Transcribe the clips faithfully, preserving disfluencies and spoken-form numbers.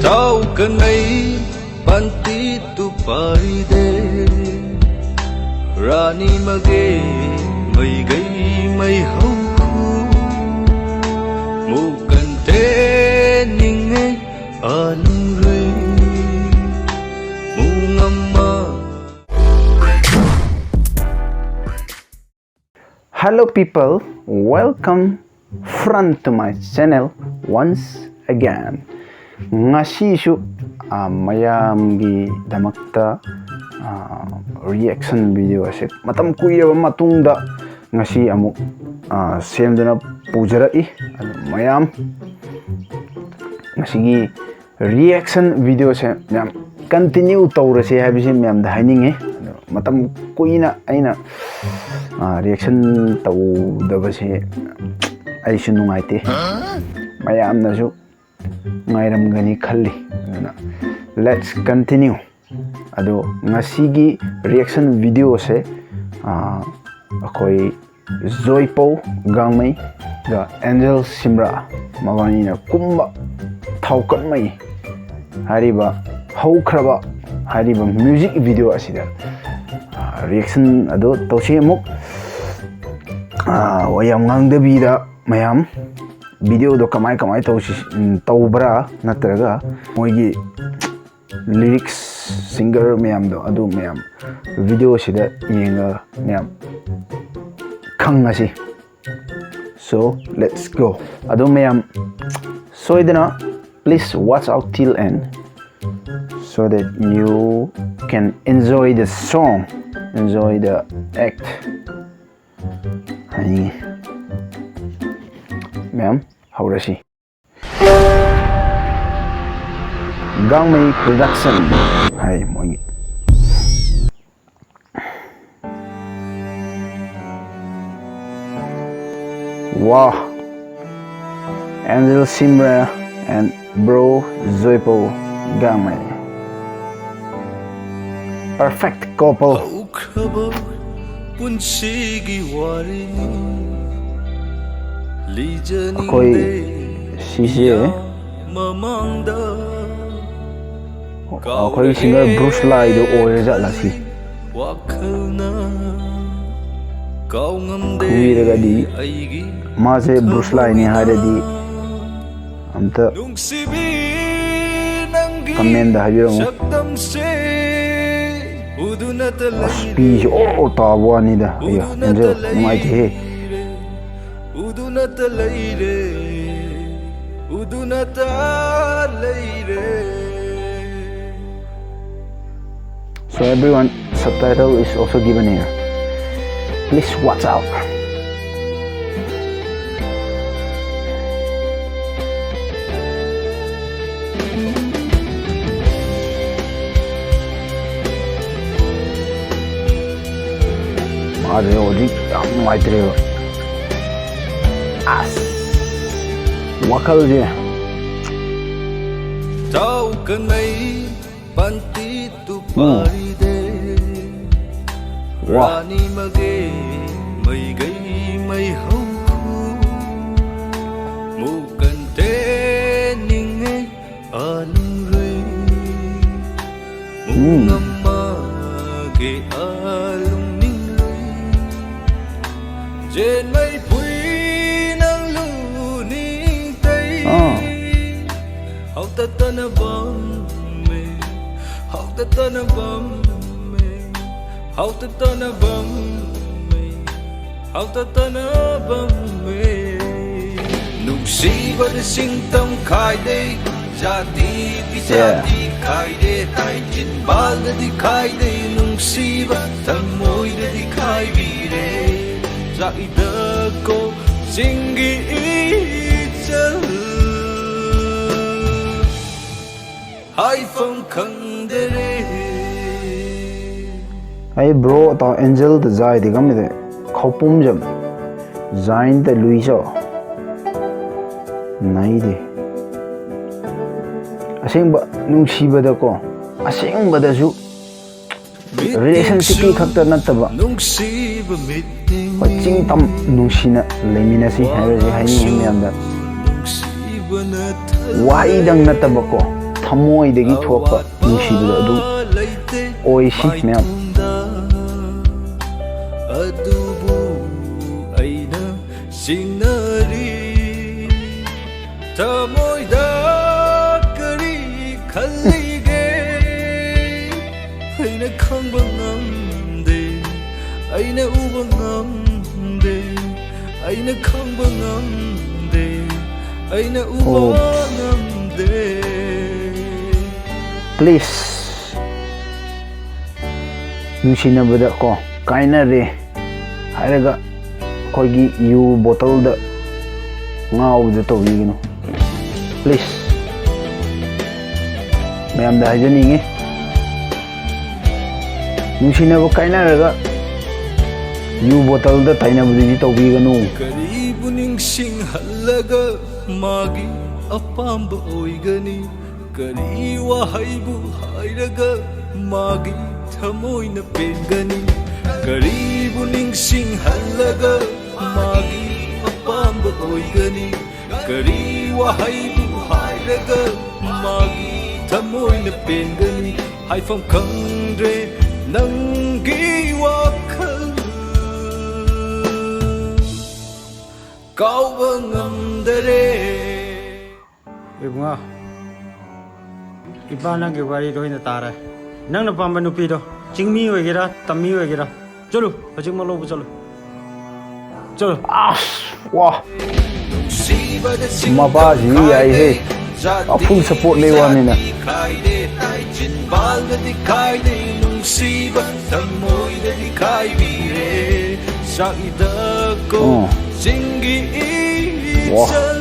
ꯆꯥꯎ ꯀꯟꯅꯩ ꯄꯟꯇꯤ ꯇꯨ ꯄꯥꯏꯗꯦ ꯔꯥꯅꯤ ꯃꯒꯦ ꯃꯩꯒꯩ ꯃꯩ ꯍꯧꯈꯨ ꯃꯨ ꯀꯟꯇꯦ ꯅꯤꯡꯉꯩ ꯑꯥꯂꯨꯔꯩ ꯃꯨ ꯉꯝꯃ Hello people, welcome front to my channel once again. ꯉꯁꯤꯁꯨ ꯑ, ꯃꯌꯥꯝꯒꯤꯗꯃꯛꯇ reaction video ꯑꯁꯦ ꯃꯇꯝ ꯀꯨꯏꯔꯕ ꯃꯇꯨꯡꯗ ꯉꯁꯤ ꯑꯃꯨꯛ ꯑ, ꯁꯦꯝꯗꯨꯅ ꯄꯨꯖꯔꯛꯏ꯫ ꯑꯗꯨ ꯃꯌꯥꯝ ꯉꯁꯤꯒꯤ reaction videoꯁꯦ ꯃꯌꯥꯝ continue ꯇꯧꯔꯁꯦ ꯍꯥꯏꯕꯁꯤ ꯃꯌꯥꯝꯗ ꯍꯥꯏꯅꯤꯡꯉꯤ꯫ ꯑꯗꯣ ꯃꯇꯝ ꯀꯨꯏꯅ ꯑꯩꯅ reaction ꯇꯧꯗꯕꯁꯦ ꯑꯩꯁꯨ ꯅꯨꯡꯉꯥꯏꯇꯦ, ꯃꯌꯥꯝꯅꯁꯨ ꯉꯥꯏꯔꯝꯒꯅꯤ ꯈꯜꯂꯤ꯫ ꯑꯗꯨꯅ let's continue꯫ ꯑꯗꯣ ꯉꯁꯤꯒꯤ reaction videoꯁꯦ ꯑꯩꯈꯣꯏ ꯖꯣꯏꯄꯧ ꯒꯥꯡꯃꯩꯒ ꯑꯦꯟꯖꯦꯜ ꯁꯤꯝꯔꯥ ꯃꯕꯥꯅꯤꯅ ꯀꯨꯝꯕ ꯊꯥꯎꯀꯠꯃꯩ ꯍꯥꯏꯔꯤꯕ ꯍꯧꯈ꯭ꯔꯕ ꯍꯥꯏꯔꯤꯕ music video ꯑꯁꯤꯗ reaction ꯑꯗꯨ ꯇꯧꯁꯤ꯫ ꯑꯃꯨꯛ ꯋꯥ ꯌꯥꯝ ꯉꯥꯡꯗꯕꯤꯗ ꯃꯌꯥꯝ videoꯗꯣ ꯀꯃꯥꯏ ꯀꯃꯥꯏ ꯇꯧꯁꯤ ꯇꯧꯕ꯭ꯔꯥ ꯅꯠꯇ꯭ꯔꯒ ꯃꯣꯏꯒꯤ lyrics singer ꯃꯌꯥꯝꯗꯣ ꯑꯗꯨ ꯃꯌꯥꯝ videoꯁꯤꯗ ꯌꯦꯡꯉꯒ ꯃꯌꯥꯝ ꯈꯪꯉꯁꯤ꯫ So let's go꯫ ꯑꯗꯣ ꯃꯌꯥꯝ ꯁꯣꯏꯗꯅ please watch out till end so that you can enjoy the song, enjoy the act ꯍꯥꯏꯅꯤꯡꯉꯤ꯫ ꯃꯌꯥꯝ ꯍꯧꯔꯁꯤ꯫ ꯒꯥꯡꯃꯩ production ꯍꯥꯏ ꯃꯣꯏꯒꯤ꯫ Wow, Angel Simra and bro Zoipo Gamay, perfect couple꯫ ꯍꯧꯈ꯭ꯔꯕ ꯄꯨꯟꯁꯤꯒꯤ ꯋꯥꯔꯤꯅꯤ ꯂꯤꯖꯅꯤꯡꯗꯦ ꯑꯩꯈꯣꯏ ꯁꯤꯁꯦ ꯃꯃꯥꯡꯗ ꯑꯩꯈꯣꯏꯒꯤ ꯁꯤꯡꯒꯔ ꯕ꯭ꯔꯨꯁ ꯂꯥꯏꯗꯣ ꯑꯣꯏꯔꯖꯥꯠꯂ ꯁꯤ? ꯋꯥꯈꯜꯅ ꯀꯥꯎ ꯉꯝꯗꯦ ꯈꯪꯕꯤꯔꯒꯗꯤ, ꯑꯩꯒꯤ ꯃꯥꯁꯦ ꯕ꯭ꯔꯨꯁ ꯂꯥꯏꯅꯤ ꯍꯥꯏꯔꯗꯤ ꯑꯝꯇ ꯅꯨꯡꯁꯤꯕꯤ ꯅꯪꯒꯤ ꯀꯃꯦꯟꯗ ꯍꯥꯏꯕꯤꯔꯝꯃꯨ꯫ ꯁꯛꯇꯝꯁꯦ ꯎꯗꯨꯅꯇ ꯑꯁ, ꯂꯩꯔꯦ꯫ ꯄꯤꯁꯦ ꯑꯣ ꯑꯣ ꯇꯥꯕ ꯋꯥꯅꯤꯗ꯫ ꯑꯌꯥ, ꯎꯗꯨꯅꯇ ꯑꯦꯟꯖꯦꯜ, ꯅꯨꯡꯉꯥꯏꯇꯦꯍꯦ꯫ ꯂꯩꯔꯦ꯫ ꯎꯗꯨꯅꯇ ꯂꯩꯔꯦ꯫ ꯎꯗꯨꯅꯇ ꯂꯩꯔꯦ꯫ So everyone, subtitle is also given here. Please watch out. ꯃꯥꯁꯦ ꯍꯧꯖꯤꯛ ꯌꯥꯝ ꯅꯨꯡꯉꯥꯏꯇ꯭ꯔꯦꯕ꯫ ꯑꯁ, ꯋꯥꯈꯜꯁꯦ꯫ ꯇꯥꯎ ꯀꯅꯩ ꯄꯟꯇꯤ ꯇꯨ ꯎꯝ꯫ ꯄꯥꯔꯤꯗꯦ꯫ ꯋꯥ꯫ ꯔꯥꯅꯤ ꯃꯒꯦ ꯃꯩꯒꯩ ꯃꯩ ꯍꯧꯈꯨ꯫ ꯃꯨꯀꯟꯇꯦ ꯅꯤꯡꯉꯩ ꯑꯥꯂꯨꯡꯔꯩ꯫ ꯎꯝ꯫ ꯃꯨꯉꯝꯃꯒꯦ ꯑꯥꯂꯨꯡꯅꯤꯡꯔꯩ꯫ ꯖꯦꯟꯃꯩ ꯄꯨꯏ ꯅꯪ ꯂꯨꯅꯤꯡꯇꯩ꯫ ꯑꯥ꯫ ꯍꯧꯇꯠꯇꯅ ꯕꯝꯃꯦ, ꯍꯧꯇꯠꯇꯅ ꯕꯝꯃꯦ, ꯍꯧꯇꯠꯇꯅ ꯕꯝꯃꯦ, ꯍꯧꯇꯠꯇꯅ ꯕꯝꯃꯦ꯫ ꯅꯨꯡꯁꯤꯕꯗ ꯁꯤꯡꯇꯝ ꯈꯥꯏꯗꯩ, ꯖꯥꯇꯤ ꯕꯤꯖꯥꯇꯤ ꯈꯥꯏꯗꯦ, ꯇꯥꯏ ꯆꯤꯟꯕꯥꯜꯗꯗꯤ ꯈꯥꯏꯗꯩ, ꯅꯨꯡꯁꯤꯕ ꯊꯃꯣꯏꯗꯗꯤ ꯈꯥꯏꯕꯤꯔꯦ꯫ ꯆꯥꯛꯏꯗꯀꯣ ꯆꯤꯡꯒꯤ ꯏꯆꯜ꯫ ꯍꯥꯏꯐꯝ ꯈꯪꯗꯔꯦ꯫ ꯑꯩ ꯕ꯭ꯔꯣ ꯇꯥꯎ ꯑꯦꯟꯖꯦꯜꯗ ꯖꯥꯏꯗꯤ ꯀꯝꯃꯤꯗ ꯈꯧꯄꯨꯝꯖꯝ ꯖꯥꯏꯟꯗ ꯂꯨꯏꯁꯣ ꯅꯥꯏꯗꯦ꯫ ꯑꯁꯦꯡꯕ ꯅꯨꯡꯁꯤꯕꯗꯀꯣ, ꯑꯁꯦꯡꯕꯗꯁꯨ ꯔꯤꯂꯦꯁꯟꯁꯤꯞꯀꯤ ꯈꯛꯇ ꯅꯠꯇꯕ, ꯅꯨꯡꯁꯤꯕ ꯃꯤꯠ ꯍꯣꯏ, ꯆꯤꯡ ꯇꯝ ꯅꯨꯡꯁꯤꯅ ꯂꯩꯃꯤꯟꯅꯁꯤ ꯍꯥꯏꯕꯁꯦ ꯍꯥꯏꯅꯤꯡꯉꯤ ꯃꯌꯥꯝꯗ꯫ ꯋꯥꯍꯩꯗꯪ ꯅꯠꯇꯕꯀꯣ, ꯊꯃꯣꯏꯗꯒꯤ ꯊꯣꯛꯄ ꯅꯨꯡꯁꯤꯕꯗꯣ ꯑꯗꯨ ꯑꯣꯏꯁꯤ ꯃꯌꯥꯝ꯫ ꯑꯗꯨꯕꯨ ꯑꯩꯅ ꯆꯤꯡꯅꯔꯤ꯫ ꯊꯃꯣꯏꯗ ꯀꯔꯤ ꯈꯜꯂꯤꯒꯦ? ꯑꯩꯅ ꯈꯪꯕ ꯉꯝꯗꯦ, ꯑꯩꯅ ꯎꯕ ꯉꯝꯗꯦ, ꯑꯩꯅ ꯈꯪꯕ ꯉꯝꯗꯦ, ꯑꯩꯅ ꯎꯕ ꯉꯝꯗꯦ꯫ Please, ꯅꯨꯡꯁꯤꯅꯕꯗ ꯀꯣ ꯀꯥꯏꯅꯔꯦ ꯍꯥꯏꯔꯒ ꯑꯩꯈꯣꯏꯒꯤ ꯌꯨ ꯕꯣꯇꯜꯗ ꯉꯥꯎꯕꯗ ꯇꯧꯕꯤꯒꯅꯨ꯫ Please, ꯃꯌꯥꯝꯗ ꯍꯥꯏꯖꯅꯤꯡꯉꯤ, ꯅꯨꯡꯁꯤꯅꯕ ꯀꯥꯏꯅꯔꯒ ꯌꯨ ꯕꯣꯇꯜꯗ ꯇꯥꯏꯅꯕꯗꯨꯗꯤ ꯇꯧꯕꯤꯒꯅꯨ꯫ ꯀꯔꯤꯕꯨ ꯅꯤꯡꯁꯤꯡꯍꯜꯂꯒ ꯃꯥꯒꯤ ꯑꯄꯥꯝꯕ ꯑꯣꯏꯒꯅꯤ? ꯀꯔꯤ ꯋꯥꯍꯩꯕꯨ ꯍꯥꯏꯔꯒ ꯃꯥꯒꯤ ꯊꯃꯣꯏꯅ ꯄꯦꯟꯒꯅꯤ? ꯀꯔꯤꯕꯨ ꯅꯤꯡꯁꯤꯡꯍꯜꯂꯒ ꯃꯥꯒꯤ ꯑꯄꯥꯝꯕ ꯑꯣꯏꯒꯅꯤ? ꯀꯔꯤ ꯋꯥꯍꯩꯕꯨ ꯍꯥꯏꯔꯒ ꯃꯥꯒꯤ ꯊꯃꯣꯏꯅ ꯄꯦꯟꯒꯅꯤ? ꯍꯥꯏꯐꯝ ꯈꯪꯗ꯭ꯔꯦ ꯅꯪꯒꯤ ꯋꯥꯈꯜ ꯀꯥꯎꯕ ꯉꯝꯗꯔꯦ꯫ ꯏꯕꯨꯡꯉꯣ, ꯏꯄꯥ ꯅꯪꯒꯤ ꯋꯥꯔꯤꯗꯣ ꯑꯣꯏꯅ ꯇꯥꯔꯦ꯫ ꯅꯪꯅ ꯄꯥꯝꯕ ꯅꯨꯄꯤꯗꯣ ꯆꯤꯡꯃꯤ ꯑꯣꯏꯒꯦꯔꯥ, ꯇꯝꯃꯤ ꯑꯣꯏꯒꯦꯔꯥ, ꯆꯠꯂꯨ, ꯍꯧꯖꯤꯛꯃꯛ ꯂꯧꯕ ꯆꯠꯂꯨ꯫ ꯆꯠꯂꯨ꯫ ꯑꯁ, ꯋꯥ꯫ ꯃꯄꯥꯁꯤ ꯌꯥꯏꯍꯦ꯫ ꯐꯨꯜ ꯁꯄꯣꯔꯠ ꯂꯩ ꯋꯥꯅꯤꯅ꯫ ꯈꯥꯏꯗꯦ, ꯇꯥꯏ ꯆꯤꯟꯕꯥꯜꯗꯗꯤ ꯈꯥꯏꯗꯦ, ꯅꯨꯡꯁꯤꯕ ꯊꯃꯣꯏꯗꯗꯤ ꯈꯥꯏꯕꯤꯔꯦ꯫ ꯆꯥꯛꯏꯗꯀꯣ ꯎꯝ꯫ ꯆꯤꯡꯒꯤ ꯋꯥ꯫ ꯏꯆꯜ꯫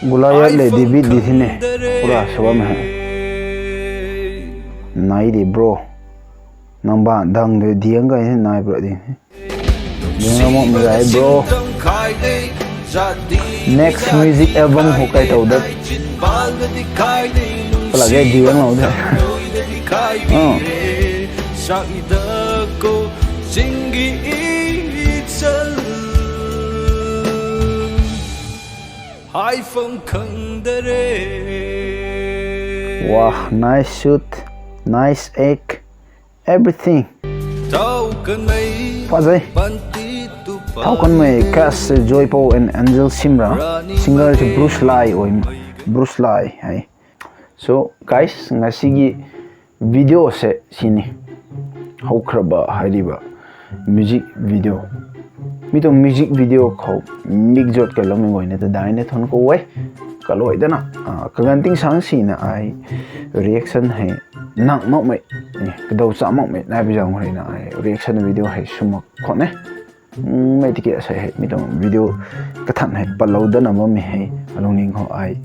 ꯒꯣꯂꯥꯏꯌꯥꯠ ꯂꯩꯗꯤ ꯕꯤꯠ ꯂꯤꯁꯤꯅꯦ꯫ ꯄꯨꯔꯥ ꯁꯕꯝ ꯍꯦ꯫ ꯅꯥꯏꯗꯤ ꯕ꯭ꯔꯣ꯫ ꯅꯪꯕꯥ ꯗꯪꯗ ꯗꯤꯌꯪ ꯀꯥꯏꯅ ꯅꯥꯏꯕ꯭ꯔꯣ ꯗꯤ꯫ ꯗꯤꯌꯪ ꯑꯃꯨꯛ ꯃꯤꯒꯥꯏ ꯕ꯭ꯔꯣ꯫ Next music album ꯍꯣ ꯀꯥꯏ ꯇꯧꯗ꯫ ꯄꯨꯂꯥꯛ ꯒꯦ ꯗꯤꯌꯪ ꯂꯧꯗ꯫ ꯑꯥ꯫ ꯆꯥꯛꯏꯗꯀꯣ ꯆꯤꯡꯒꯤ ꯏꯆꯜ꯫ ꯍꯥꯏꯐꯝ ꯈꯪꯗꯔꯦ꯫ Wow, nice shoot, nice act, everything. ꯊꯥꯎ ꯀꯟꯃꯩ ꯐꯖꯩ꯫ ꯄꯟꯇꯤ ꯇꯨꯄꯥ ꯊꯥꯎ ꯀꯟꯃꯩ cast ꯖꯣꯏꯄꯧ and Angel Simran, singer ꯁꯤ Bruce Lee ꯑꯣꯏ꯫ Bruce Lee ꯍꯥꯏ꯫ So guys, ꯉꯁꯤꯒꯤ video ꯁꯦ ꯁꯤꯅꯤ꯫ ꯍꯧꯈ꯭ꯔꯕ ꯍꯥꯏꯔꯤꯕ music video꯫ ꯃꯤꯇꯣ music video ꯈꯧ ꯃꯤꯛ ꯖꯣꯠ ꯀ ꯂꯧꯃꯤꯡ ꯑꯣꯏꯅ ꯇꯗꯥꯏꯅ ꯊꯣꯟ ꯀꯧꯋꯦ꯫ ꯀꯂꯣꯏꯗꯅ, ꯑ, ꯀꯒꯟ ꯇꯤꯡ ꯁꯥꯡ ꯁꯤꯅ ꯑꯩ reaction ꯍꯩ ꯅꯪ ꯃꯛꯃꯩ, ꯑꯦ, ꯀꯗꯧ ꯆꯥ ꯃꯛꯃꯩ ꯅꯥꯏꯕ ꯖꯥꯎ ꯍꯩꯅ ꯑꯩ reaction video ꯍꯩ ꯁꯨꯃꯛ ꯈꯣꯠꯅꯦ꯫ ꯎꯝ, ꯃꯩ ꯇꯤꯀꯦꯠ ꯑꯁꯩ ꯍꯩ ꯃꯤꯇꯣ video ꯀꯊꯟ ꯍꯩ ꯄꯜꯂꯧꯗꯅ ꯃꯝꯃꯤ ꯍꯩ ꯑꯂꯣꯡꯅꯤꯡ ꯈꯣ ꯑꯩ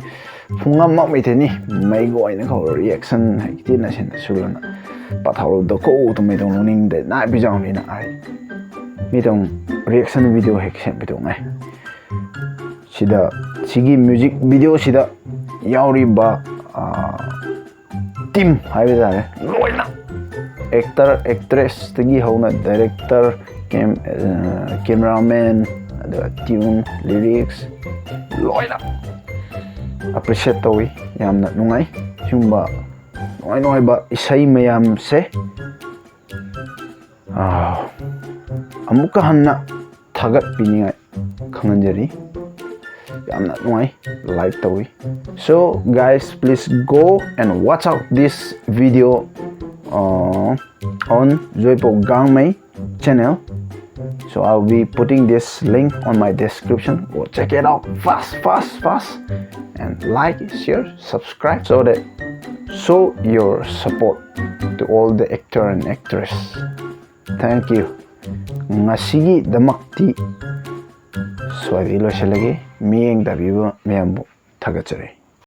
ꯐꯨꯡꯉꯝ ꯃꯛꯃꯩ ꯊꯦꯅꯤ꯫ ꯃꯩꯒ ꯑꯣꯏꯅ ꯈꯧ reaction ꯍꯩ ꯀꯤꯇꯦꯅ ꯁꯤꯟ ꯁꯨꯂꯅ ꯄꯥꯊꯥꯎꯔꯨꯗ ꯀꯣ ꯇꯨꯝꯃꯩ ꯇꯧ ꯂꯧꯅꯤꯡꯗꯦ ꯅꯥꯏꯕ ꯖꯥꯎꯅꯤꯅ ꯑꯩ ꯃꯤꯇꯣ reaction video ꯍꯩ ꯁꯦꯝꯕꯤꯗꯣꯉꯥꯏ꯫ ꯁꯤꯗ ꯁꯤꯒꯤ music video ꯁꯤꯗ ꯌꯥꯎꯔꯤꯕ, ꯑ, team ꯍꯥꯏꯕ ꯇꯥꯔꯦ ꯂꯣꯏꯅ, actor actress ꯇꯒꯤ ꯍꯧꯅ director, cam-, ꯑ, cameraman, ꯑꯗꯨꯒ tune, lyrics ꯂꯣꯏꯅ appreciate ꯇꯧꯏ꯫ ꯌꯥꯝꯅ ꯅꯨꯡꯉꯥꯏ ꯁꯤꯒꯨꯝꯕ ꯅꯨꯡꯉꯥꯏ ꯅꯨꯡꯉꯥꯏꯕ ꯏꯁꯩ ꯃꯌꯥꯝꯁꯦ, ꯑ, ꯑꯃꯨꯛꯀ ꯍꯟꯅ ꯊꯥꯒꯠꯄꯤꯅꯤꯡꯉꯥꯏ ꯈꯪꯍꯟꯖꯔꯤ꯫ ꯌꯥꯝꯅ ꯅꯨꯡꯉꯥꯏ꯫ Like ꯇꯧꯏ꯫ So guys, please go and watch out this video, uh, on Joypo Gangmei channel. So I'll be putting this link on my description. Go check it out fast, fast, fast. And like, share, subscribe so that show your support to all the actor and actress. Thank you. ꯉꯁꯤꯒꯤꯗꯃꯛꯇꯤ ꯁ꯭ꯋꯥꯏꯗꯒꯤ ꯂꯣꯏꯁꯤꯜꯂꯒꯦ꯫ ꯃꯤꯠꯌꯦꯡ ꯇꯥꯕꯤꯕ ꯃꯌꯥꯝꯕꯨ ꯊꯥꯒꯠꯆꯔꯤ꯫